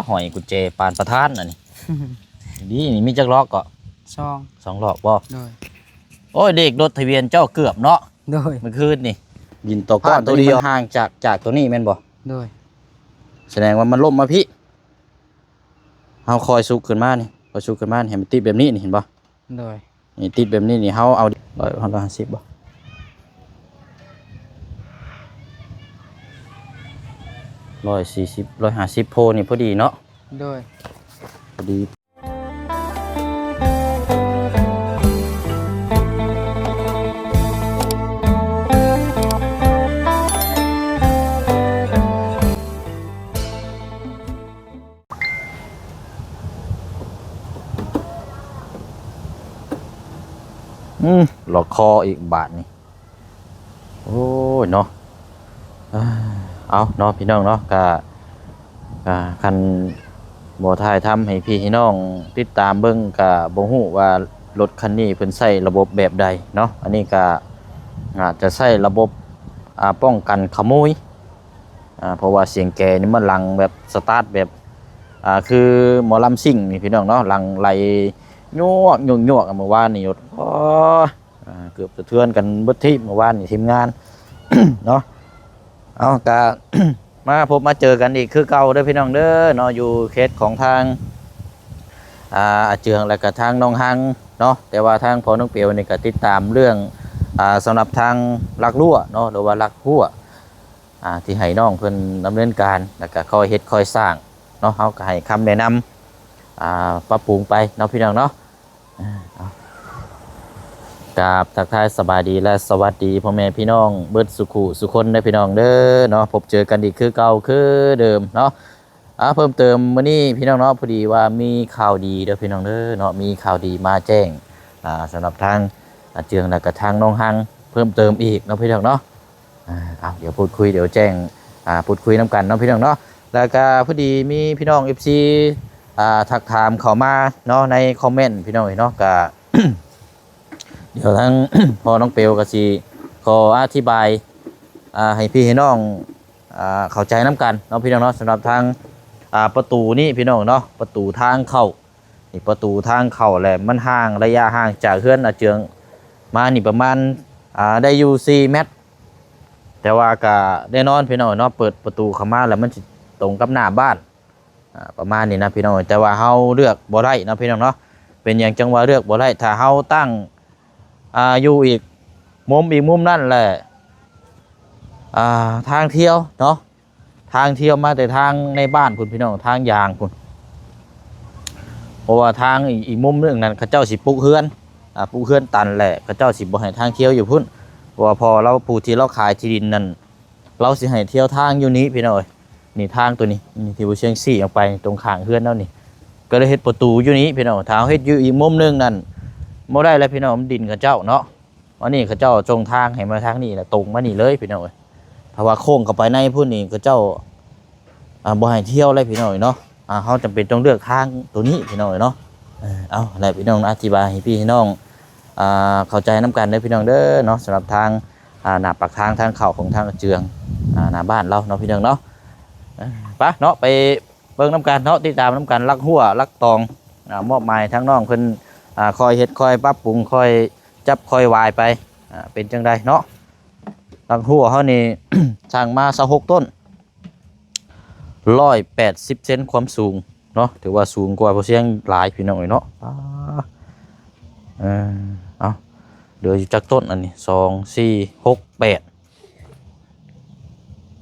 ຫ້ອຍກຸນແຈປານປະທານອັນນີ້. ດີນີ້ມີຈັກລອກເກາະ? ສອງ ສອງລອກບໍ່? ໂດຍ. ໂອ້ຍ ເລກລົດທະບຽນເຈົ້າເກືອບເນາະ. ໂດຍ. ມື້ຄືນນີ້ດິນຕົກກ້ອນໂຕດຽວ ມັນຫ່າງຈາກ ຈາກໂຕນີ້ແມ່ນບໍ່? ໂດຍ. ສະແດງວ່າມັນລົ້ມມາພີ້. ເຮົາຄ່ອຍຊຸກຂຶ້ນມານີ້ ຄ່ອຍຊຸກຂຶ້ນມານີ້ ໃຫ້ມັນຕິດແບບນີ້ນີ້ ເຫັນບໍ່? ໂດຍ. ນີ້ຕິດແບບນີ້ນີ້ ເຮົາເອົາ ຮ້ອຍ ຮ້ອຍຫ້າສິບບໍ່? ຮ້ອຍສີ່ສິບ ຮ້ອຍຫ້າສິບໂພນີ້ພໍດີເນາະ. ໂດຍ. ພໍດີ. ອືມ ລອກຄໍອີກບາດນີ້. ໂອ້ຍເນາະ ເອົາເນາະ ພີ່ນ້ອງເນາະ ກະ ກະຄັນບໍ່ຖ່າຍທຳໃຫ້ພີ່ໃຫ້ນ້ອງຕິດຕາມເບິ່ງ ກະບໍ່ຮູ້ວ່າລົດຄັນນີ້ເພິ່ນໃຊ້ລະບົບແບບໃດເນາະ. ອັນນີ້ກະອາດຈະໃຊ້ລະບົບ ອ່າ ປ້ອງກັນຂະໂມຍ ອ່າ ເພາະວ່າສຽງແກນີ້ມັນຫຼັງແບບສະຕາດແບບ ອ່າ ຄືໝໍລຳຊິງນີ້ພີ່ນ້ອງເນາະ ຫຼັງໄຫຼຍວກໆ ມື້ວານນີ້ ໂອ້ ອ່າ ເກືອບສະເທືອນກັນເບິດທີມ ມື້ວານນີ້ທີມງານເນາະ. ເອົາ ກະ ມາພົບມາເຈີກັນອີກຄືເກົ່າເດີພີ່ນ້ອງເດີເນາະ ຢູ່ເຂດຂອງທາງ ອ່າ ອາເຈືອງ ແລະກະທາງໜອງຮັງເນາະ. ແຕ່ວ່າທາງພໍ່ນ້ອງເປວນີ້ກະຕິດຕາມເລື່ອງ ອ່າ ສຳລັບທາງຫຼັກຮົ້ວເນາະ ຫຼືວ່າຫຼັກຮົ້ວ ອ່າ ທີ່ໃຫ້ນ້ອງເພິ່ນດຳເນີນການ ແລ້ວກະຄ່ອຍເຮັດຄ່ອຍສ້າງເນາະ. ເຮົາກະໃຫ້ຄຳແນະນຳ ອ່າ ປັບປຸງໄປເນາະ ພີ່ນ້ອງເນາະ. ເອົາ ກາບທັກທາຍສະບາຍດີ ແລະ ສະຫວັດດີພໍ່ແມ່ພີ່ນ້ອງເບິດສູ່ຄູ່ສູ່ຄົນເດີພີ່ນ້ອງເດີເນາະ. ພົບເຈີກັນອີກຄືເກົ່າຄືເດີມເນາະ. ອ່າ ເພີ່ມເຕີມມື້ນີ້ພີ່ນ້ອງເນາະ ພໍດີວ່າມີຂ່າວດີເດີພີ່ນ້ອງເດີເນາະ ມີຂ່າວດີມາແຈ້ງ ອ່າ ສຳລັບທາງອາເຈືອງ ແລະກະທາງໜອງຮັງເພີ່ມເຕີມອີກເນາະ ພີ່ນ້ອງເນາະ. ອ່າ ເອົາ ດຽວພູດຄຸຍ ດຽວແຈ້ງ ອ່າ ພູດຄຸຍນຳກັນເນາະ ພີ່ນ້ອງເນາະ. ແລ້ວກະພໍດີມີພີ່ນ້ອງເອັຟຊີ ອ່າ ທັກຖາມເຂົ້າມາເນາະ ໃນຄອມເມັນ ພີ່ນ້ອງເອີຍເນາະ. ກະ ດຽວທາງ ພໍ່ນ້ອງເປວກະຊິຂໍອະທິບາຍ ອ່າ ໃຫ້ພີ່ໃຫ້ນ້ອງ ອ່າ ເຂົ້າໃຈນຳກັນເນາະ ພີ່ນ້ອງເນາະ. ສຳລັບທາງ ອ່າ ປະຕູນີ້ ພີ່ນ້ອງເນາະ ປະຕູທາງເຂົ້າ ນີ້ປະຕູທາງເຂົ້າ ແລະ ມັນຫ່າງ ໄລຍະຫ່າງຈາກເຮືອນອາເຈືອງມານີ້ປະມານ ອ່າ ໄດ້ຢູ່ສີ່ແມັດ. ແຕ່ວ່າກະແນ່ນອນພີ່ນ້ອງເນາະ ເປີດປະຕູເຂົ້າມາແລ້ວມັນຊິຕົງກັບໜ້າບ້ານ ອ່າ ປະມານນີ້ນະພີ່ນ້ອງ. ແຕ່ວ່າເຮົາເລືອກບໍ່ໄດ້ເນາະ ພີ່ນ້ອງເນາະ. ເປັນຫຍັງຈັ່ງວ່າເລືອກບໍ່ໄດ້? ຖ້າເຮົາຕັ້ງ ອ່າ ຢູ່ອີກມຸມ ອີກມຸມນັ້ນແຫຼະ ອ່າ ທາງທ່ຽວເນາະ ທາງທ່ຽວມາແຕ່ທາງໃນບ້ານພຸ້ນ ພີ່ນ້ອງ ທາງຢາງພຸ້ນ. ເພາະວ່າທາງອີກ ອີກມຸມໜຶ່ງນັ້ນ ເຂົາເຈົ້າຊິປຸກເຮືອນ ອ່າ ປຸກເຮືອນຕັນແຫຼະ ເຂົາເຈົ້າຊິບໍ່ໃຫ້ທາງທ່ຽວຢູ່ພຸ້ນ. ເພາະວ່າພໍ່ລາວ ຜູ້ທີ່ລາວຂາຍທີ່ດິນນັ້ນ ລາວຊິໃຫ້ທ່ຽວທາງຢູ່ນີ້ ພີ່ນ້ອງເອີຍ. ນີ້ທາງໂຕນີ້ ນີ້ທີ່ບໍ່ຊຽງຊີ້ອອກໄປ ຕົງຂ້າງເຮືອນລາວນີ້ ກະເລີຍເຮັດປະຕູຢູ່ນີ້ ພີ່ນ້ອງ. ຖ້າເຮົາເຮັດຢູ່ອີກມຸມໜຶ່ງນັ້ນ ບໍ່ໄດ້ແລ້ວ ພີ່ນ້ອງ ມັນດິນເຂົາເຈົ້າເນາະ. ອັນນີ້ເຂົາເຈົ້າຈົ່ງທາງໃຫ້ມາທາງນີ້ ແລ້ວຕົງມານີ້ເລີຍ ພີ່ນ້ອງເອີຍ. ຖ້າວ່າໂຄ້ງເຂົ້າໄປໃນພຸ້ນນີ້ ເຂົາເຈົ້າ ອ່າ ບໍ່ໃຫ້ທ່ຽວເລີຍ ພີ່ນ້ອງເອີຍເນາະ. ອ່າ ເຮົາຈຳເປັນຕ້ອງເລືອກທາງໂຕນີ້ ພີ່ນ້ອງເອີຍເນາະ. ເອີ ເອົາແຫຼະ ພີ່ນ້ອງ ອະທິບາຍໃຫ້ພີ່ໃຫ້ນ້ອງ ອ່າ ເຂົ້າໃຈນຳກັນເດີ ພີ່ນ້ອງເດີເນາະ. ສຳລັບທາງ ອ່າ ໜ້າປາກທາງ ທາງເຂົ້າຂອງທາງອາເຈືອງ ອ່າ ໜ້າບ້ານລາວເນາະ ພີ່ນ້ອງເນາະ. ເອີ ໄປເນາະ ໄປເບິ່ງນຳກັນເນາະ ຕິດຕາມນຳກັນ ຫຼັກຮົ້ວຫຼັກຕອງ ອ່າ ມອບໝາຍທາງນ້ອງເພິ່ນ ອ່າ ຄ່ອຍເຮັດຄ່ອຍປັບປຸງ ຄ່ອຍຈັບຄ່ອຍວາຍໄປ ອ່າ ເປັນຈັ່ງໃດເນາະ. ຫຼັກຮົ້ວເຮົານີ້ ສ້າງມາຊາວຫົກຕົ້ນ ຮ້ອຍແປດສິບເຊັນຄວາມສູງເນາະ ຖືວ່າສູງກວ່າພໍ່ຊຽງຫຼາຍ ພີ່ນ້ອງເອີຍເນາະ. ອ່າ ເອີ ເອົາ ເຫຼືອຢູ່ຈັກຕົ້ນອັນນີ້ ສອງ ສີ່ ຫົກ ແປດ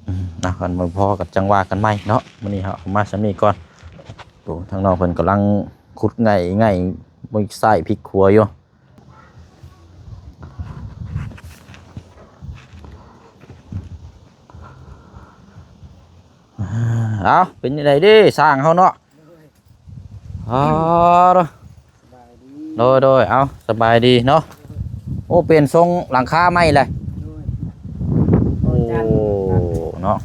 ອືມ ເອົາ ຄັນບໍ່ພໍກໍຈັ່ງວ່າກັນໃໝ່ເນາະ. ມື້ນີ້ເຮົາເອົາມາສ່ຳນີ້ກ່ອນ. ໂອ້ ທາງນ້ອງເພິ່ນກຳລັງຂຸດໄງ່ໄງ່ ພິກຊ້າຍພິກຂວາຢູ່. ເອົາ ເປັນຈັ່ງໃດເດ້ ຊ່າງເຮົາເນາະ? ໂດຍ ອໍ ສະບາຍດີ ໂດຍ ໂດຍ ເອົາ ສະບາຍດີເນາະ. ໂອ້ ປ່ຽນຊົງຫຼັງຄາໃໝ່ແຫຼະ. ໂດຍ ໂອ້ ເນາະ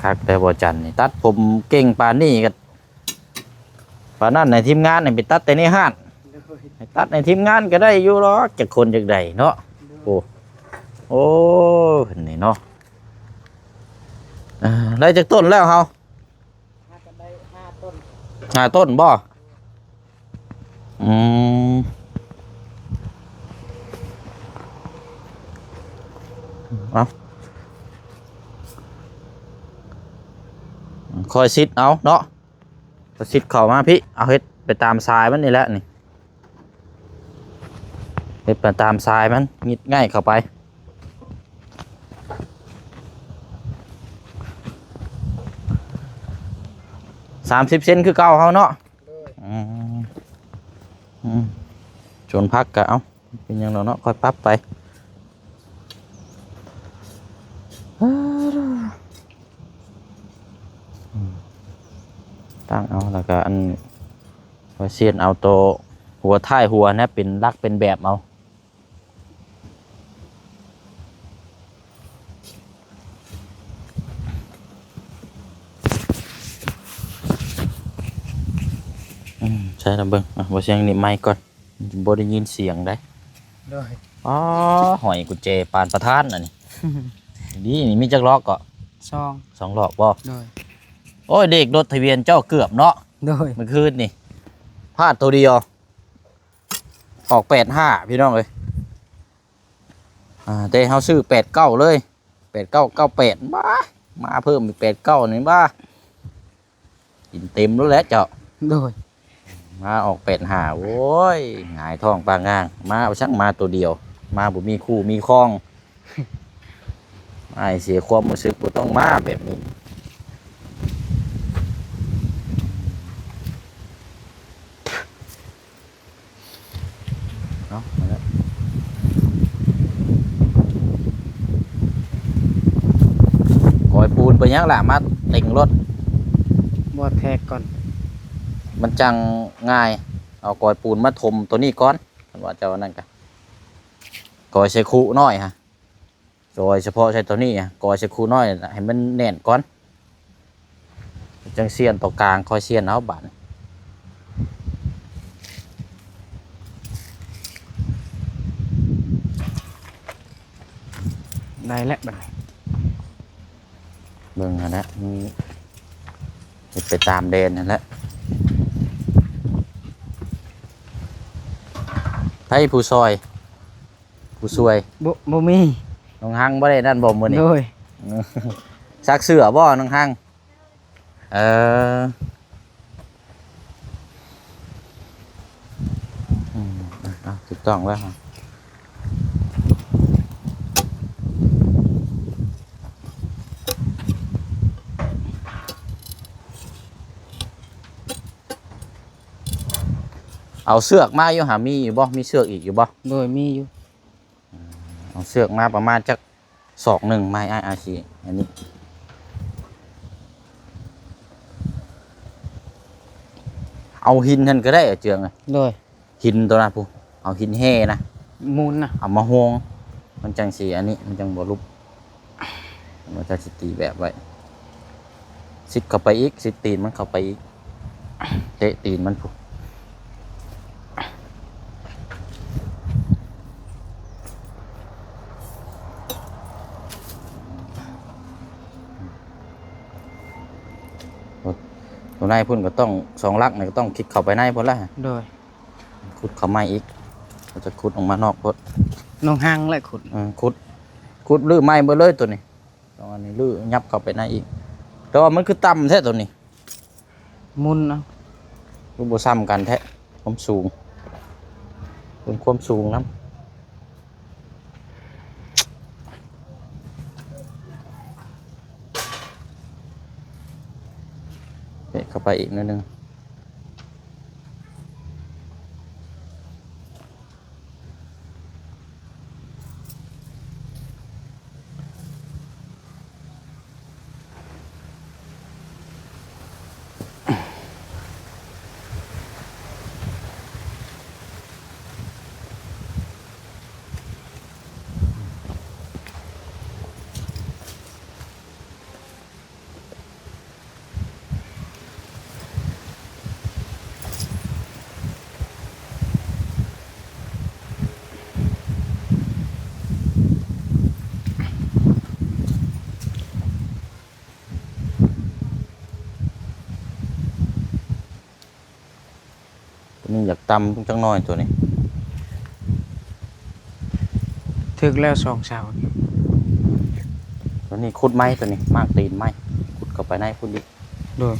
ຄັກແຕ່ບໍ່ຈັນນີ້ ຕັດຜົມເກັ່ງປານນີ້ກໍ ປານນັ້ນໃນທີມງານໃຫ້ໄປຕັດແຕ່ໃນຮ້ານ ໂດຍ ໃຫ້ຕັດໃນທີມງານກໍໄດ້ຢູ່ດອກ ຈັກຄົນຈັກໃດເນາະ. ໂດຍ ໂອ້ ໂອ້ ນີ້ເນາະ ອ່າ ໄດ້ຈັກຕົ້ນແລ້ວເຮົາ? ຫາແຕ່ ໄດ້ຫ້າຕົ້ນ ຫ້າຕົ້ນບໍ່? ອືມ ເອົາ ຄ່ອຍຊິດເອົາເນາະ ຄ່ອຍຊິດເຂົ້າມາພີ້ ເອົາເຮັດໄປຕາມສາຍມັນນີ້ແຫຼະນີ້ ເຮັດໄປຕາມສາຍມັນ ຫຍິບງ່າຍເຂົ້າໄປ ສາມສິບເຊັນຄືເກົ່າເຮົາເນາະ. ໂດຍ ອືມ ອືມ ສວນຜັກກະເອົາ ເປັນຫຍັງດອກເນາະ ຄ່ອຍປັບໄປ ອືມ ຕັ້ງເອົາ ແລ້ວກະອັນ ວ່າຊຽນເອົາໂຕຫົວທ້າຍຫົວນະ ເປັນຫຼັກເປັນແບບເອົາ. ອືມ ໃສ່ລະເບິ່ງ ອ່ະ ບໍ່ຊຽງນີ້ໄມກ່ອນ ບໍ່ໄດ້ຍິນສຽງໃດ໋. ໂດຍ ອໍ ຫ້ອຍກຸນແຈປານປະທານອັນນີ້ ດີນີ້ ມີຈັກລອກເກາະ? ສອງ ສອງລອກບໍ່? ໂດຍ ໂອ້ຍ ເລກລົດທະບຽນເຈົ້າເກືອບເນາະ. ໂດຍ ມື້ຄືນນີ້ພາດໂຕດຽວ ອອກແປດຫ້າ ພີ່ນ້ອງເອີຍ ອ່າ ແຕ່ເຮົາຊື້ແປດເກົ້າເລີຍ ແປດເກົ້າ ເກົ້າແປດ ບ້າ ມາເພີ່ມອີກແປດເກົ້ານີ້ ບ້າ ກິນເຕັມແລ້ວແຫຼະເຈົ້າ. ໂດຍ ມາອອກແປດຫ້າ ໂອ້ຍ ຫງາຍທ້ອງປາງງາງ ມາເອົາສັງມາໂຕດຽວ ມາບໍ່ມີຄູ່ມີຄອງ. ອ້າຍເສຍຄວາມຮູ້ສຶກ ບໍ່ຕ້ອງມາແບບນີ້ ເນາະ ນັ້ນແຫຼະ ກອຍປູນໄປຫຍັງລະ ມາເຕັງລົດ ບໍ່ແທກກ່ອນ ມັນຈັ່ງງ່າຍ ເອົາກອຍປູນມາຖົມໂຕນີ້ກ່ອນ ຄັນວ່າເຈົ້ານັ້ນກະ ກອຍໃສ່ຄຸນ້ອຍຫັ້ນ ກອຍສະເພາະໃສ່ໂຕນີ້ ກອຍໃສ່ຄູນ້ອຍໃຫ້ມັນແໜ້ນກ່ອນ ຈັ່ງຊຽນໂຕກາງ ຄ່ອຍຊຽນເອົາບາດ ໄດ້ແລ້ວບາດນີ້ ເບິ່ງຫັ້ນແຫຼະ ມັນເຮັດໄປຕາມແດນຫັ້ນແຫຼະ ໃຜຜູ້ຊ່ອຍ? ຜູ້ຊ່ວຍ ບໍ່ ບໍ່ມີ ນ້ອງຮັງບໍ່ໄດ້ນັ້ນບໍ່ມື້ນີ້? ໂດຍ ຊັກເສື້ອບໍ່ນ້ອງຮັງ? ເອີ ອືມ ເອົາ ຖືກຕ້ອງແລ້ວ ເອົາເຊືອກມາຢູ່ຫາ ມີຢູ່ບໍ່? ມີເຊືອກອີກຢູ່ບໍ່? ໂດຍ ມີຢູ່. ເອົາເຊືອກມາປະມານຈັກສອກໜຶ່ງ ມາໃຫ້ອ້າຍອາຊີ ອັນນີ້ ເອົາຫີນຫັ້ນກໍໄດ້ ເອົາເຈືອງ ໂດຍ ຫີນໂຕນັ້ນພຸ້ນ ເອົາຫີນແຮ່ນະ ມູນນະ ເອົາມາໂຮງ ມັນຈັ່ງຊິ ອັນນີ້ ມັນຈັ່ງບໍ່ຫຼຸບ. ວ່າຈະຊິຕີແບບໄວ້ ຊິດເຂົ້າໄປອີກ ຊິດຕີນມັນເຂົ້າໄປອີກ ເຕະຕີນມັນພຸ້ນ. ໂຕໃນພຸ້ນກໍຕ້ອງ ສອງຫຼັກນີ້ກໍຕ້ອງຄິດເຂົ້າໄປໃນພຸ້ນລະ. ໂດຍ. ຂຸດເຂົ້າໃໝ່ອີກ ເຂົາຈະຂຸດອອກມານອກໂພດ. ນ້ອງຮັງແຫຼະຂຸດ. ເອີ ຂຸດ ຂຸດຮື້ໃໝ່ເບິດເລີຍໂຕນີ້ ຕ້ອງອັນນີ້ຮື້ ຫຍັບເຂົ້າໄປໃນອີກ. ແຕ່ວ່າມັນຄືຕ່ຳແທ້ໂຕນີ້ ໝຸນເອົາ ຄືບໍ່ຊ່ຳກັນແທ້ ຄວາມສູງ ເບິ່ງຄວາມສູງນຳ. ເຕະເຂົ້າໄປອີກໜ້ອຍໜຶ່ງ. ນີ້ຢາກຕ່ຳຈັກໜ້ອຍໂຕນີ້. ຖືກແລ້ວສອງເສົານີ້. ໂຕນີ້ຂຸດໃໝ່ ໂຕນີ້ໝາກຕີນໃໝ່ ຂຸດເຂົ້າໄປໃນພຸ້ນອີກ. ໂດຍ.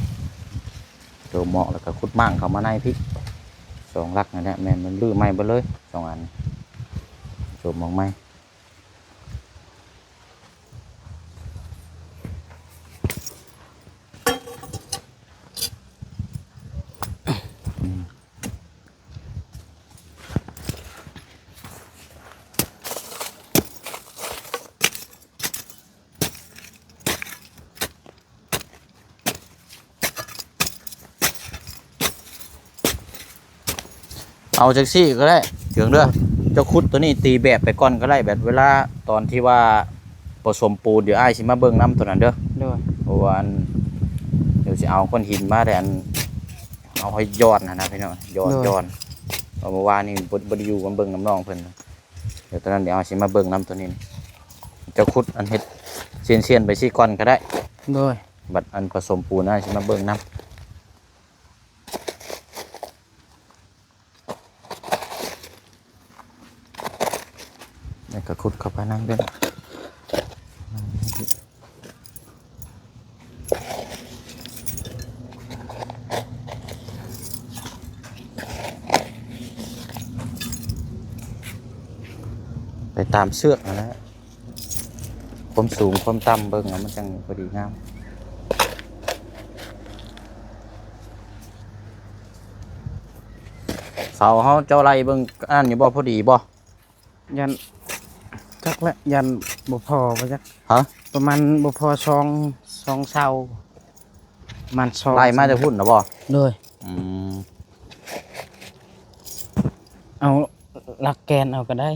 ໂຈມອອກແລ້ວກໍຂຸດມ້າງເຂົ້າມາໃນພີ້ ສອງຫຼັກນັ້ນແຫຼະ ແມ່ນມັນຮື້ໃໝ່ເບິດເລີຍສອງອັນ ໂຈມອອກໃໝ່. ເອົາຈັ່ງຊີ້ກໍໄດ້ ເຖິງເດີ ເຈົ້າຂຸດໂຕນີ້ຕີແບບໄປກ່ອນກໍໄດ້ ແບບເວລາຕອນທີ່ວ່າປະສົມປູນ ດຽວອ້າຍຊິມາເບິ່ງນຳໂຕນັ້ນເດີ. ໂດຍ. ເພາະວ່າອັນ ດຽວຊິເອົາກ້ອນຫີນມາ ແຕ່ອັນ ເອົາໃຫ້ຢອດຫັ້ນນະພີ່ນ້ອງ ຢອດ ໂດຍ ຢອດ ເພາະເມື່ອວານນີ້ບໍ່ ບໍ່ໄດ້ຢູ່ ມາເບິ່ງນຳນ້ອງເພິ່ນ. ດຽວຕອນນັ້ນ ດຽວເຮົາຊິມາເບິ່ງນຳໂຕນີ້ ເຈົ້າຂຸດອັນເຮັດສ່ຽນໆໄປຊີ້ກ່ອນກໍໄດ້. ໂດຍ. ບັດອັນປະສົມປູນ ອ້າຍຊິມາເບິ່ງນຳ ແລ້ວກໍຂຸດເຂົ້າໄປໃນເດີ. ໄປຕາມເຊືອກຫັ້ນແຫຼະ ຄວາມສູງຄວາມຕ່ຳ ເບິ່ງເອົາ ມັນຈັ່ງພໍດີງາມ. ເສົາເຮົາເຈົ້າໄລ່ເບິ່ງອັນນັ້ນຢູ່ບໍ່ ພໍດີບໍ່? ຢ້ານ ຈັກແຫຼະ ຢ້ານບໍ່ພໍບໍ່ຈັກ. ຮະ? ປະມານບໍ່ພໍສອງ ສອງເສົາ ປະມານສອງ ໄລ່ມາແຕ່ພຸ້ນນະບໍ່? ໂດຍ. ອືມ ເອົາຫຼັກແກນເອົາກໍໄດ້.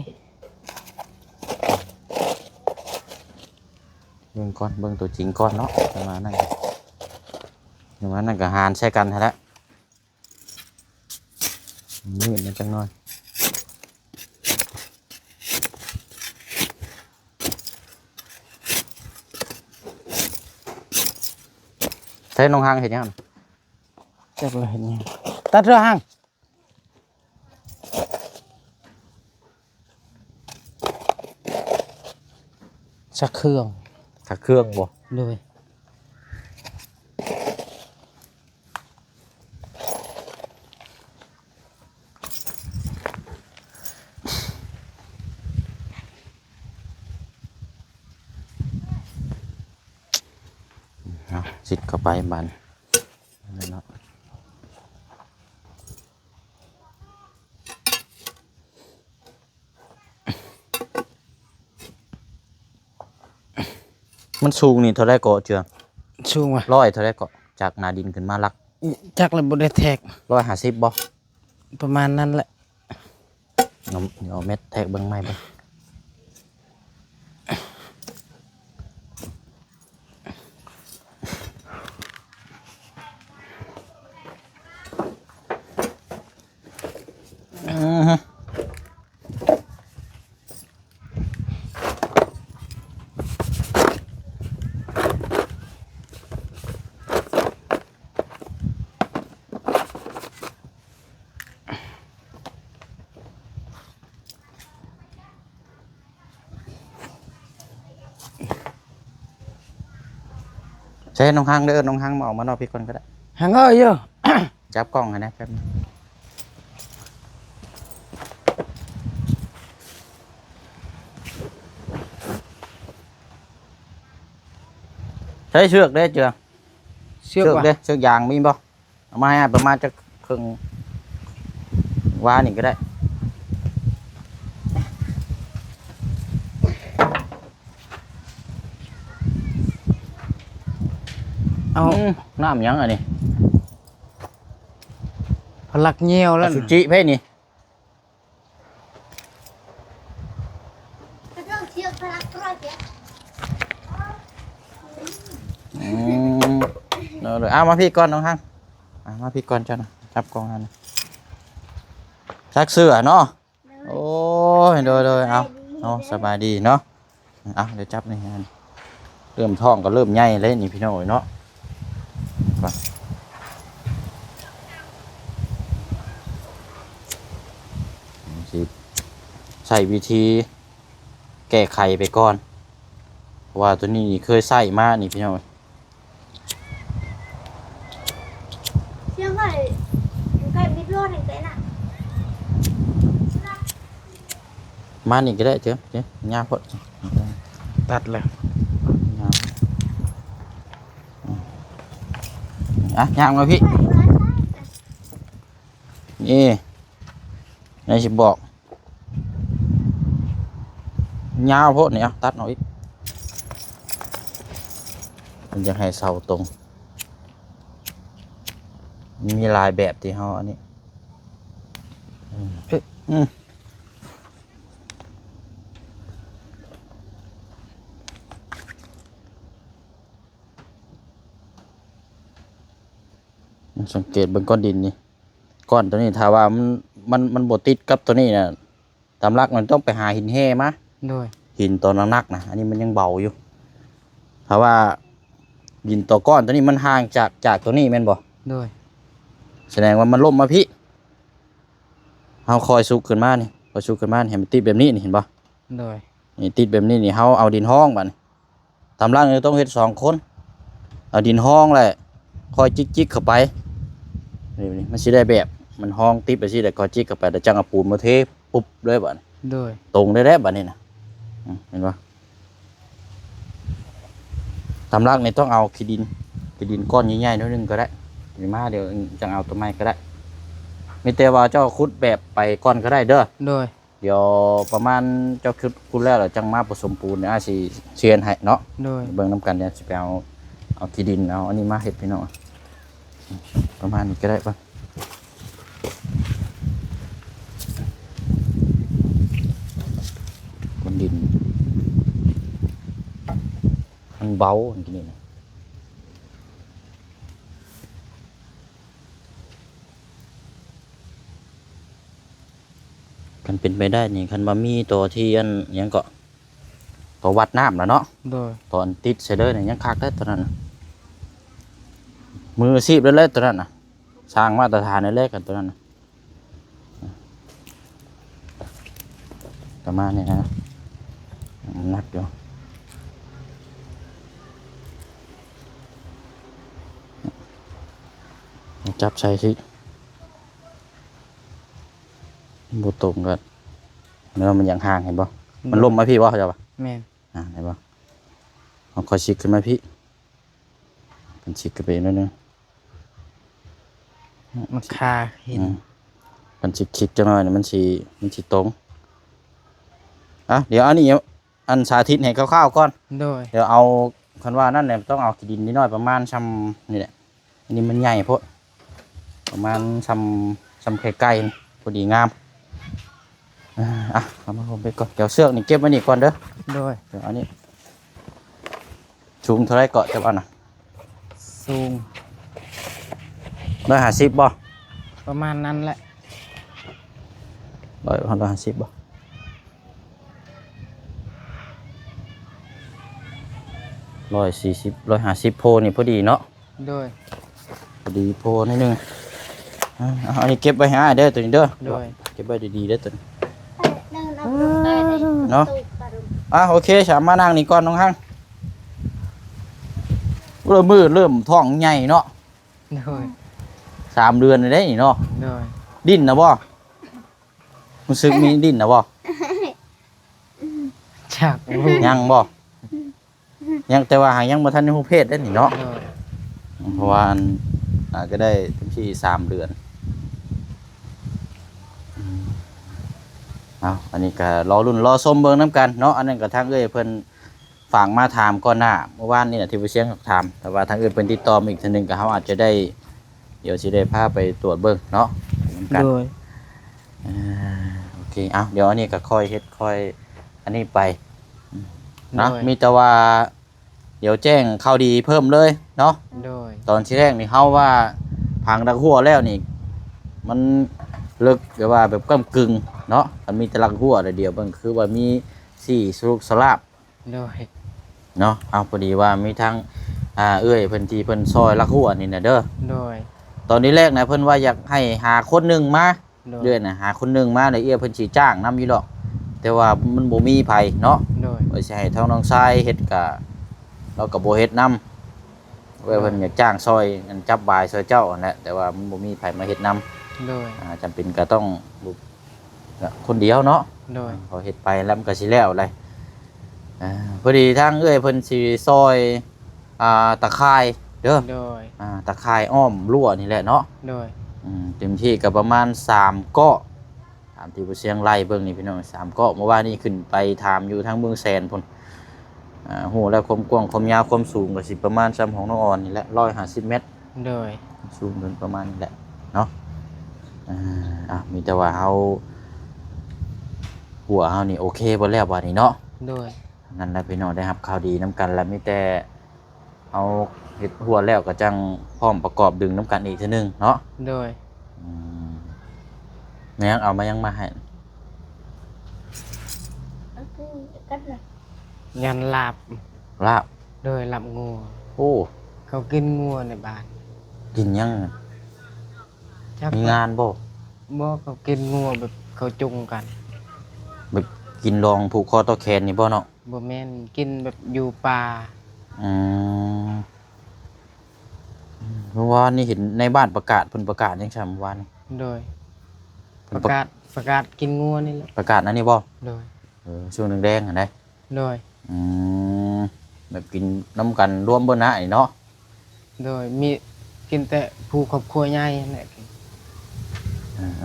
ເບິ່ງກ່ອນ ເບິ່ງຕົວຈິງກ່ອນເນາະ ປະມານນັ້ນ ປະມານນັ້ນກໍຫານໃສ່ກັນຫັ້ນແຫຼະ. ມືດມາຈັກໜ້ອຍ ໃຊ້ນ້ອງຮັງເຮັດຫຍັງ? ຈັກລະເຮັດຫຍັງ ຕັດເທື່ອຮັງ ຊັກເຄື່ອງ ຊັກເຄື່ອງບໍ່? ໂດຍ. ເອົາ ຊິດເຂົ້າໄປບາດນີ້ເນາະ. ມັນສູງນີ້ເທົ່າໃດເກາະເຈືອ? ສູງຫວາ? ຮ້ອຍເທົ່າໃດເກາະ? ຈາກໜ້າດິນຂຶ້ນມາຫຼັກ ຈັກລະບໍ່ໄດ້ແທກ. ຮ້ອຍຫ້າສິບບໍ່? ປະມານນັ້ນແຫຼະ. ເອົາ ເອົາແມັດແທກເບິ່ງໃໝ່ເບິ່ງ. ໃຊ້ນ້ອງຮັງເດີ ນ້ອງຮັງມາ ອອກມານອກພີ້ກ່ອນກໍໄດ້. ຮັງເອີຍ ຈັບກ້ອງໃຫ້ແດ່ແປັບໜຶ່ງ. ໃຊ້ເຊືອກເດ້ເຈືອ ເຊືອກ ເຊືອກເດ້ ເຊືອກຢາງມີບໍ່? ເອົາມາໃຫ້ອ້າຍປະມານຈັກເຄິ່ງວານີ້ກໍໄດ້. ເອົາ ອືມ ນ້ຳຫຍັງອັນນີ້? ພະລັກຍ່ຽວແລ້ວ ອະສຸຈິເພນີ້. ອືມ ເອົາ ເອົາມາພີ້ກ່ອນນ້ອງຮັງ ອ່າ ມາພີ້ກ່ອນເຈົ້ານະ ຈັບກ້ອງຫັ້ນນະ ຊັກເສື້ອເນາະ. ໂອ້ຍ ໂດຍ ໂດຍ ເອົາ ເອົາ ສະບາຍດີເນາະ. ເອົາ ດຽວຈັບນີ້ ເລີ່ມທ້ອງກໍເລີ່ມໃຫຍ່ເລີຍນີ້ພີ່ນ້ອງເອີຍເນາະ. ໃຊ້ວິທີແກ້ໄຂໄປກ່ອນ ເພາະວ່າໂຕນີ້ນີ້ເຄີຍໃຊ້ມານີ້ພີ່ນ້ອງ. ສຽງໄຫວ ໃກ້ບິດໂລດແຮງແຕ່ນະ ມານີ້ກໍໄດ້ເຕີ ຍາວໂພດ ຕັດແລ້ວ ຍາວ ອ່ະ ຍ່າງມາພີ່ ນີ້ ໄດ້ຊິບອກ ຍາວໂພດນີ້ ເອົາ ຕັດອອກອີກ ມັນຢາກໃຫ້ເສົາຕົງ ມີຫຼາຍແບບທີ່ເຮົາອັນນີ້ ອືມ ອືມ ສັງເກດເບິ່ງກ້ອນດິນນີ້ ກ້ອນໂຕນີ້ ຖ້າວ່າມັນ ມັນ ມັນບໍ່ຕິດກັບໂຕນີ້ນະ ຕາມຫຼັກມັນຕ້ອງໄປຫາຫີນແຮ່ມາ ໂດຍ ຫີນໂຕໜັກໆນະ ອັນນີ້ມັນຍັງເບົາຢູ່. ຖ້າວ່າດິນໂຕກ້ອນໂຕນີ້ມັນຫ່າງຈາກ ຈາກໂຕນີ້ແມ່ນບໍ່? ໂດຍ ສະແດງວ່າມັນລົ້ມມາພີ້ ເຮົາຄ່ອຍຊຸກຂຶ້ນມານີ້ ຄ່ອຍຊຸກຂຶ້ນມານີ້ ໃຫ້ມັນຕິດແບບນີ້ນີ້ ເຫັນບໍ່? ໂດຍ ນີ້ຕິດແບບນີ້ນີ້ ເຮົາເອົາດິນຮອງບາດນີ້ ຕາມຫຼັກນີ້ຕ້ອງເຮັດສອງຄົນ ເອົາດິນຮອງແຫຼະ ຄ່ອຍຈິກໆເຂົ້າໄປ ນີ້ ນີ້ ມັນຊິໄດ້ແບບ ມັນຮອງຕິດໄປຊີ້ ແລ້ວກໍຈິກເຂົ້າໄປ ແລ້ວຈັ່ງເອົາປູນມາເທປຸບເລີຍບາດນີ້ ໂດຍ ຕົງໄດ້ແລ້ວບາດນີ້ນະ ອືມ ເຫັນບໍ່? ຕາມຫຼັກນີ້ຕ້ອງເອົາຂີ້ດິນ ຂີ້ດິນກ້ອນໃຫຍ່ໆໜ້ອຍໜຶ່ງກໍໄດ້ ນີ້ມາ ດຽວຈັ່ງເອົາໂຕໃໝ່ກໍໄດ້ ມີແຕ່ວ່າເຈົ້າຂຸດແບບໄປກ່ອນກໍໄດ້ເດີ ໂດຍ ດຽວປະມານເຈົ້າຂຸດ ຂຸດແລ້ວ ແລ້ວຈັ່ງມາປະສົມປູນ ອ້າຍຊິເຊຍນໃຫ້ເນາະ ໂດຍ ເບິ່ງນຳກັນ ດຽວຊິໄປເອົາ ເອົາຂີ້ດິນ ເອົາອັນນີ້ມາເຮັດ ພີ່ນ້ອງ ປະມານນີ້ກໍໄດ້ປະ ກົ້ອນດິນ ມັນເບົາອັນນີ້ນະ ຄັນເປັນໄປໄດ້ນີ້ ຄັນວ່າມີຕົວທີ່ອັນຫຍັງເກາະ ຕົວວັດນ້ຳລະເນາະ ໂດຍ ຕົວອັນຕິດໃສ່ເລີຍນີ້ຍັງຄັກໄດ໋ຕົວນັ້ນນະ ມືອາຊີບເລີຍແຫຼະຕົວນັ້ນນະ ຊ່າງມາດຕະຖານເລີຍກັນຕົວນັ້ນນະ ປະມານນີ້ນະ ໜັກຢູ່ ຈັບໃສ່ຊິ ບໍ່ຕົງກັນ ແລ້ວມັນຍັງຫ່າງ ເຫັນບໍ່? ມັນລົ້ມມາພີ້ບໍ່ ເຈົ້າວ່າ? ແມ່ນ ອ່າ ເຫັນບໍ່? ເຮົາຄ່ອຍຊິກຂຶ້ນມາພີ້ ມັນຊິກຂຶ້ນໄປອີກໜ້ອຍໜຶ່ງ ມັນຄາຫີນ ອືມ ມັນຊິຄິກຈັກໜ້ອຍ ມັນຊິ ມັນຊິຕົງ ອ່ະ ດຽວອັນນີ້ ອັນສາທິດໃຫ້ຄ່າວໆກ່ອນ ໂດຍ ດຽວເອົາ ຄັນວ່ານັ້ນແຫຼະ ຕ້ອງເອົາຂີ້ດິນນິດໜ້ອຍ ປະມານຊ່ຳນີ້ແຫຼະ ອັນນີ້ມັນໃຫຍ່ໂພດ ປະມານຊ່ຳ ຊ່ຳໄຂ່ໄກ່ ພໍດີງາມ ອ່າ ເອົາມາຫົ່ມໄປກ່ອນ ດຽວເຊືອກນີ້ເກັບໄວ້ນີ້ກ່ອນເດີ ໂດຍ ດຽວອັນນີ້ ສູງເທົ່າໃດເກາະ ເຈົ້າອັນນະ? ສູງ ຮ້ອຍຫ້າສິບບໍ່? ປະມານນັ້ນແຫຼະ ຮ້ອຍ ຮ້ອຍຫ້າສິບບໍ່? ຮ້ອຍສີ່ສິບ ຮ້ອຍຫ້າສິບ ໂພນີ້ພໍດີເນາະ ໂດຍ ພໍດີໂພໜ້ອຍໜຶ່ງ ອ່າ ເອົາອັນນີ້ເກັບໄວ້ໃຫ້ອ້າຍເດີ ໂຕນີ້ເດີ ໂດຍ ເກັບໄວ້ດີໆເດີໂຕນີ້ ເນາະ ອ່າ ໂອເຄ ສາມາດນັ່ງນີ້ກ່ອນ ນ້ອງຮັງ ເລີ່ມມືເລີ່ມທ້ອງໃຫຍ່ເນາະ ໂດຍ ສາມເດືອນແລ້ວເດ້ນີ້ເນາະ ໂດຍ ດິ້ນນະບໍ່? ຮູ້ສຶກມີດິ້ນນະບໍ່? ຈັກ ຍັງບໍ່? ຍັງ ແຕ່ວ່າຫາກຍັງບໍ່ທັນໄດ້ຮູ້ເພດເດ້ນີ້ເນາະ ໂດຍ ເພາະວ່າອັນ ອ່າ ກໍໄດ້ເຕັມທີ່ສາມເດືອນ ເອົາ ອັນນີ້ກໍລໍລຸ້ນລໍຊົມເບິ່ງນຳກັນເນາະ ອັນນັ້ນກໍທາງເອື້ອຍເພິ່ນ ຝາກມາຖາມກ່ອນໜ້າ ເມື່ອວານນີ້ນະທີ່ບໍ່ຊຽງຖາມ ແຕ່ວ່າທາງອື່ນເພິ່ນຕິດຕໍ່ມາອີກເທື່ອໜຶ່ງ ກໍເຮົາອາດຈະໄດ້ ດຽວຊິໄດ້ພາໄປຕວດເບິ່ງເນາະ ນຳກັນ ໂດຍ ອ່າ ໂອເຄ ເອົາ ດຽວອັນນີ້ກໍຄ່ອຍເຮັດຄ່ອຍອັນນີ້ໄປເນາະ ໂດຍ ມີແຕ່ວ່າ ດຽວແຈ້ງຂ່າວດີເພີ່ມເລີຍເນາະ ໂດຍ ຕອນທີແລກນີ້ເຮົາວ່າຜັງດັກຮົ້ວແລ້ວນີ້ ມັນເລິກ ແບບວ່າແບບກ້ຳກຶ່ງເນາະ ຄັນມີແຕ່ດັກຮົ້ວແລ້ວ ດຽວເບິ່ງຄືວ່າມີສີ່ສະຫຼຸກສະລາບ ໂດຍ ເນາະ ເອົາ ພໍດີວ່າມີທາງ ອ່າ ເອື້ອຍເພິ່ນທີ່ເພິ່ນຊ່ອຍລັກຫົວນີ້ນະເດີ ໂດຍ ຕອນນີ້ແລກນະ ເພິ່ນວ່າຢາກໃຫ້ຫາຄົນໜຶ່ງມາ ໂດຍ ເອື້ອຍນະຫາຄົນໜຶ່ງມາ ແລ້ວເອື້ອຍເພິ່ນຊິຈ້າງນຳຢູ່ດອກ ແຕ່ວ່າມັນບໍ່ມີໃຜເນາະ ໂດຍ ວ່າຊິໃຫ້ທາງນ້ອງຊາຍເຮັດກະ ລາວກໍບໍ່ເຮັດນຳ ເອື້ອຍເພິ່ນ ໂດຍ ຢາກຈ້າງຊ່ອຍ ອັນ ຈັບຫວາຍຊ່ອຍເຈົ້າຫັ້ນແຫຼະ ແຕ່ວ່າມັນບໍ່ມີໃຜມາເຮັດນຳ ໂດຍ ອ່າ ຈຳເປັນກໍຕ້ອງ ຄົນດຽວເນາະ ໂດຍ ເຂົາເຮັດໄປແລ້ວມັນກໍຊິແລ້ວແຫຼະ ອ່າ ພໍດີທາງເອື້ອຍເພິ່ນຊິຊ່ອຍ ອ່າ ຕາຂ່າຍເດີ ໂດຍ ອ່າ ຕາຂ່າຍອ້ອມຮົ້ວນີ້ແຫຼະເນາະ ໂດຍ ອືມ ເຕັມທີ່ກໍປະມານສາມເກາະ ຕາມທີ່ຜູ້ຊຽງໄລ່ເບິ່ງນີ້ພີ່ນ້ອງ ສາມເກາະ ເມື່ອວານນີ້ຂຶ້ນໄປຖາມຢູ່ທາງເມືອງແສນພຸ້ນ ອ່າ ຮູ້ແລ້ວຄວາມກວ້າງຄວາມຍາວຄວາມສູງກໍຊິປະມານສ່ຳຂອງນ້ອງອອນນີ້ແຫຼະ ຮ້ອຍຫ້າສິບແມັດ ໂດຍ ສູງເຖິງປະມານນີ້ແຫຼະເນາະ ອ່າ ອ່ະ ມີແຕ່ວ່າເຮົາ ຮົ້ວເຮົານີ້ໂອເຄເບິດແລ້ວບາດນີ້ເນາະ ໂດຍ ນັ້ນແຫຼະພີ່ນ້ອງ ໄດ້ຮັບຂ່າວດີນຳກັນ ແລ້ວມີແຕ່ເຮົາເຮັດຮົ້ວແລ້ວກໍຈັ່ງພ້ອມປະກອບດຶງນຳກັນອີກເທື່ອໜຶ່ງເນາະ ໂດຍ ອືມ ແມ່ນຫຍັງ ເອົາມາຫຍັງມາໃຫ້ ຍັນລາບ ລາບ ໂດຍ ລາບງົວ ໂອ້ ເຂົາກິນງົວໃນບ້ານ ກິນຫຍັງ ຈັກ ມີງານບໍ່ ບໍ່ ເຂົາກິນງົວແບບເຂົາຈູງກັນ ແບບກິນລອງຜູກຄໍຕໍ່ແຂນນີ້ບໍ່ເນາະ ບໍ່ແມ່ນ ກິນແບບຢູ່ປ່າ ອືມ ເມື່ອວານນີ້ເຫັນໃນບ້ານປະກາດ ເພິ່ນປະກາດຫຍັງຊັ້ນເມື່ອວານນີ້ ໂດຍ ເພິ່ນປະ ປະກາດ ປະກາດກິນງົວນີ້ແຫຼະ ປະກາດອັນນີ້ບໍ່ ໂດຍ ເອີ ຊ່ວງແລງໆຫັ້ນໃດ ໂດຍ ອືມ ແບບກິນນຳກັນລວມເບິດນະນີ້ເນາະ ໂດຍ ມີກິນແຕ່ຜູ້ຄອບຄົວໃຫຍ່ຫັ້ນແຫຼະ ເອີໆໆໆ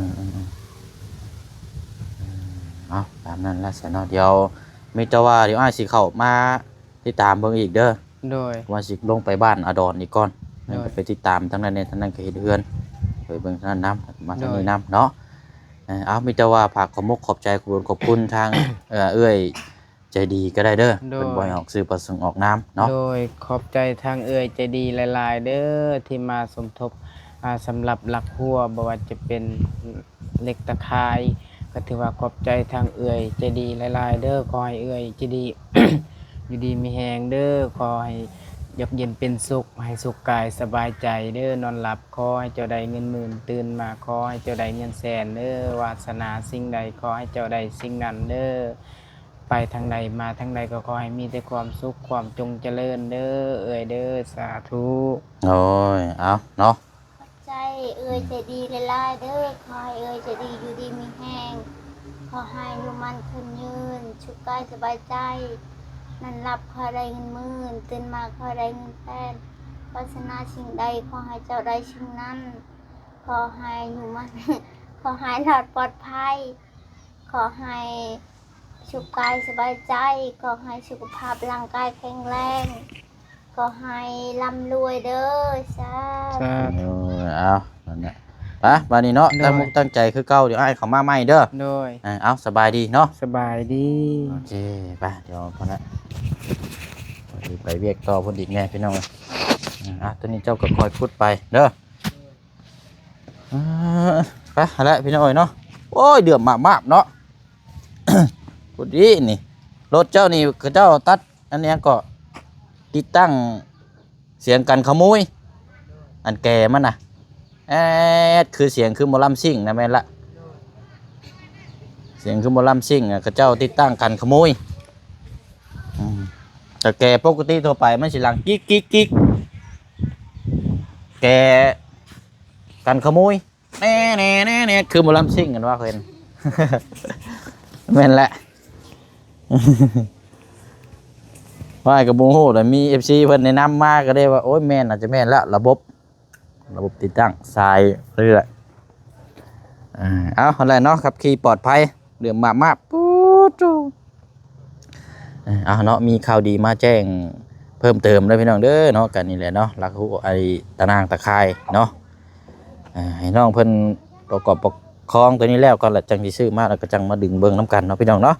ເອົາຕາມນັ້ນລະຊັ້ນເນາະ ດຽວມີແຕ່ວ່າດຽວອ້າຍຊິເຂົ້າມາຕິດຕາມເບິ່ງອີກເດີ ໂດຍ ວ່າຊິລົງໄປບ້ານອາດອນອີກກ່ອນ ໂດຍ ນັ້ນກໍໄປຕິດຕາມທາງນັ້ນແດ່ ທາງນັ້ນກໍເຮັດເຮືອນ ໄປເບິ່ງທາງນັ້ນນຳ ມາທາງນີ້ນຳ ໂດຍ ເນາະ ເອີ ເອົາ ມີແຕ່ວ່າຝາກຂອບມົກຂອບໃຈ ຂອບຄຸນ ຂອບຄຸນທາງ ເອີ ເອື້ອຍ ໃຈດີກໍໄດ້ເດີ ໂດຍ ເພິ່ນບໍ່ໃຫ້ອອກຊື່ປະສົງອອກນາມເນາະ ໂດຍ ຂອບໃຈທາງເອື້ອຍໃຈດີຫຼາຍໆເດີ ທີ່ມາສົມທົບ ອ່າ ສຳລັບຫຼັກຮົ້ວ ບໍ່ວ່າຈະເປັນເຫຼັກຕາຂ່າຍ ກໍຖືວ່າຂອບໃຈທາງເອື້ອຍໃຈດີຫຼາຍໆເດີ ຂໍໃຫ້ເອື້ອຍໃຈດີ ຢູ່ດີມີແຮງເດີ ຂໍໃຫ້ຢາກເຢັນເປັນສຸກ ໃຫ້ສຸກກາຍສະບາຍໃຈເດີ ນອນຫຼັບຂໍໃຫ້ເຈົ້າໄດ້ເງິນໝື່ນ ຕື່ນມາຂໍໃຫ້ເຈົ້າໄດ້ເງິນແສນເດີ ວາສະໜາສິ່ງໃດຂໍໃຫ້ເຈົ້າໄດ້ສິ່ງນັ້ນເດີ ໄປທາງໃດມາທາງໃດກໍຂໍໃຫ້ມີແຕ່ຄວາມສຸກ ຄວາມຈົງຈະເລີນເດີ ເອື້ອຍເດີ ສາທຸ ໂອ້ຍ ເອົາເນາະ ຂອບໃຈເອື້ອຍໃຈດີຫຼາຍໆເດີ ຂໍໃຫ້ເອື້ອຍໃຈດີຢູ່ດີມີແຮງ ຂໍໃຫ້ອາຍຸໝັ້ນຂວັນຍືນ ສຸກກາຍສະບາຍໃຈ ນອນຫຼັບຂໍໃຫ້ໄດ້ເງິນໝື່ນ ຕື່ນມາຂໍໃຫ້ໄດ້ເງິນແສນ ປາດຖະໜາສິ່ງໃດຂໍໃຫ້ເຈົ້າໄດ້ສິ່ງນັ້ນ ຂໍໃຫ້ອາຍຸໝັ້ນ ຂໍໃຫ້ລອດປອດໄພ ຂໍໃຫ້ສຸກກາຍສະບາຍໃຈ ຂໍໃຫ້ສຸຂະພາບຮ່າງກາຍແຂງແຮງ ຂໍໃຫ້ລ່ຳລວຍເດີ ສາທຸ ສາທຸ ເອີ ເອົາ ນັ້ນແຫຼະ ໄປ ບາດນີ້ເນາະ ໂດຍ ຕັ້ງອົກຕັ້ງໃຈຄືເກົ່າ ດຽວອ້າຍເຂົ້າມາໃໝ່ເດີ ໂດຍ ເອີ ເອົາ ສະບາຍດີເນາະ ສະບາຍດີ ໂອເຄ ໄປ ດຽວພຸ້ນລະ ໄປວຽກຕໍ່ພຸ້ນອີກແດ່ພີ່ນ້ອງ ເອີ ອ່ະ ໂຕນີ້ເຈົ້າກໍຄ່ອຍຂຸດໄປເດີ ອ່າ ໄປຫັ້ນແຫຼະພີ່ນ້ອງເອີຍເນາະ ໂອ້ຍ ເດືອມມາບໆເນາະ ພໍດີນີ້ ລົດເຈົ້ານີ້ເຂົາເຈົ້າຕັດ ອັນຫຍັງເກາະ ຕິດຕັ້ງສຽງກັນຂະໂມຍ ອັນແກມັນນະ ແອດ ຄືສຽງຄືໝໍລຳຊິງນະ ແມ່ນລະ ສຽງຄືໝໍລຳຊິງ ເຂົາເຈົ້າຕິດຕັ້ງກັນຂະໂມຍ ອືມ ແຕ່ແກປົກກະຕິທົ່ວໄປມັນຊິຫຼັງກິກໆໆ ແກກັນຂະໂມຍ ແນ່ໆໆ ຄືໝໍລຳຊິງ ເຫັນວ່າເພິ່ນ ແມ່ນແຫຼະ ວ່າກໍບໍ່ຮູ້ແຫຼະ ມີເອັຟຊີເພິ່ນແນະນຳມາ ກໍໄດ້ວ່າ ໂອ້ຍ ແມ່ນ ອາດຈະແມ່ນລະ ລະບົບ ລະບົບຕິດຕັ້ງສາຍເລື້ອຍ ເອົາ ຫັ້ນແຫຼະເນາະ ຂັບຂີ່ປອດໄພ ເລື່ອມມາບໆ ປູດ ເອີ ເອົາເນາະ ມີຂ່າວດີມາແຈ້ງເພີ່ມເຕີມເດີພີ່ນ້ອງເດີເນາະ ກັນນີ້ແຫຼະເນາະ ຫຼັກຮູ້ໄອ້ຕານາງຕາຂ່າຍເນາະ ເອີ ໃຫ້ນ້ອງເພິ່ນປະກອບປະຄອງຕົວນີ້ແລ້ວກ່ອນ ແລ້ວຈັ່ງຊິຊື້ມາ ແລ້ວກໍຈັ່ງມາດຶງເບິ່ງນຳກັນເນາະພີ່ນ້ອງເນາະ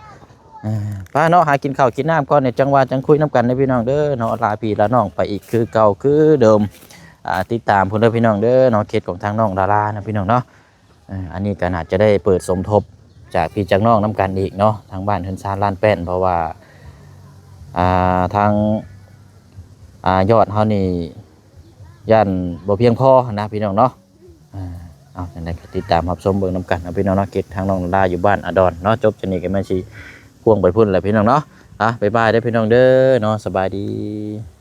ເອີ ໄປເນາະ ຫາກິນເຂົ້າກິນນ້ຳກ່ອນ ເນຍ ຈັ່ງວ່າຈັ່ງຄຸຍນຳກັນເນາະພີ່ນ້ອງເດີເນາະ ລາພີ່ລານ້ອງໄປອີກຄືເກົ່າຄືເດີມ ອ່າ ຕິດຕາມພຸ້ນເດີພີ່ນ້ອງເດີເນາະ ເຂດຂອງທາງນ້ອງດາລາເນາະພີ່ນ້ອງເນາະ ເອີ ອັນນີ້ກໍໜ້າຈະໄດ້ເປີດສົມທົບຈາກພີ່ຈາກນ້ອງນຳກັນອີກເນາະ ທາງບ້ານເຮືອນຊານລານແປ້ນ ເພາະວ່າ ອ່າ ທາງ ອ່າ ຍອດເຮົານີ້ຢ້ານບໍ່ພຽງພໍນະພີ່ນ້ອງເນາະ ອ່າ ເອົາ ຈັ່ງໃດກໍຕິດຕາມຮັບຊົມເບິ່ງນຳກັນເນາະ ພີ່ນ້ອງເນາະ ເກັກທາງນ້ອງລາຢູ່ບ້ານອາດອນເນາະ. ຈົບຈາກນີ້ກໍແມ່ນຊິພວງໄປພຸ້ນແຫຼະ ພີ່ນ້ອງເນາະ. ອ່ະ ບາຍບາຍເດີ ພີ່ນ້ອງເດີເນາະ ສະບາຍດີ.